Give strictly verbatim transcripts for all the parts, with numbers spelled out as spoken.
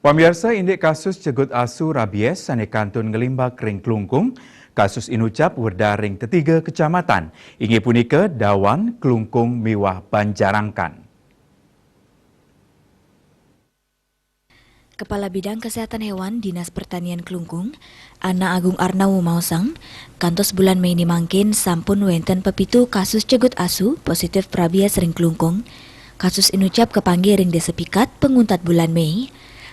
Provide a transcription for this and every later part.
Pamiarsa, indik kasus cegut asu rabies sane kantun nglimbak ring Klungkung, kasus inucap wédar ring tetiga kecamatan, inggih punika Dawan, Klungkung miwah Banjarangkan. Kepala Bidang Kesehatan Hewan Dinas Pertanian Klungkung, Ana Agung Arnawa maosang, kantos bulan Mei mangkin sampun wénten pepitu kasus cegut asu positif rabies ring Klungkung. Kasus inucap kapanggih ring Desa Pikat panguntat bulan Mei.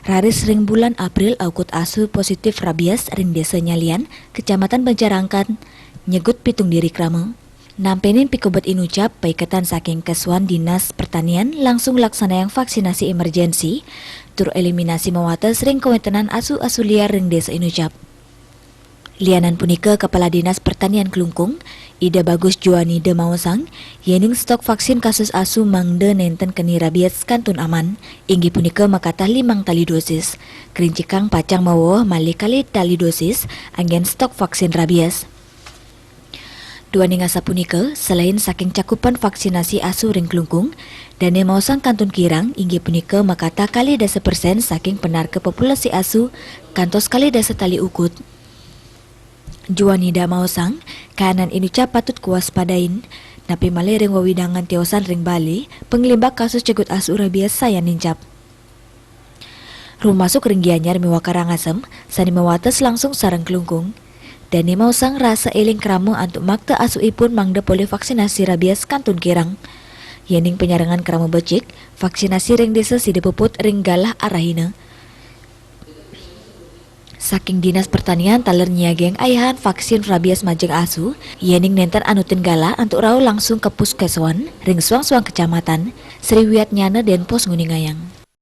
Raris ring bulan April aukut asu positif rabies ring Desa Nyalian, Kecamatan Banjarangkan, nyegut pitung diri krama. Nampenin pikobet inucap, paiketan saking kesuan Dinas Pertanian langsung laksanayang vaksinasi emergensi, tur eliminasi mawates ring kawéntenan asu-asu liar ring desa inucap. Lianan punika, Kepala Dinas Pertanian Klungkung, Ida Bagus Juanida maosang, yening stok vaksin kasus asu mangda nénten keni rabies kantun aman, inggih punika makatah limang tali dosis. Krincikang pacang mawewehan malih kalih tali dosis, anggén stok vaksin rabies. Duaning asapunika, selain saking cakupan vaksinasi asu ring Klungkung, dane maosang kantun kirang, inggih punika makatah kalih dasa persen saking panarka populasi asu kantos kalih dasa tali ukut. Juanida maosang, kaanan inucap patut kawaspadain, napi malih ring wewidangan tiosan ring Bali, panglimbak kasus cegut asu rabies sayan nincap. Rumasuk ring Gianyar miwah Karangasem, sane mawates langsung sareng Klungkung. Dane maosang rasa eling krama antuk makta asu ipun mangda polih vaksinasi rabies kantun kirang. Yening panyarengan krama becik, vaksinasi ring desa sida puput ring galah arahina. Saking Dinas Pertanian taler nyiagaang ayahan vaksin rabies majeng asu, yening nénten anutin galah antuk rauh langsung ka puskeswan ring suang-suang kecamatan, Sri Wiatnyana Denpos nguningayang.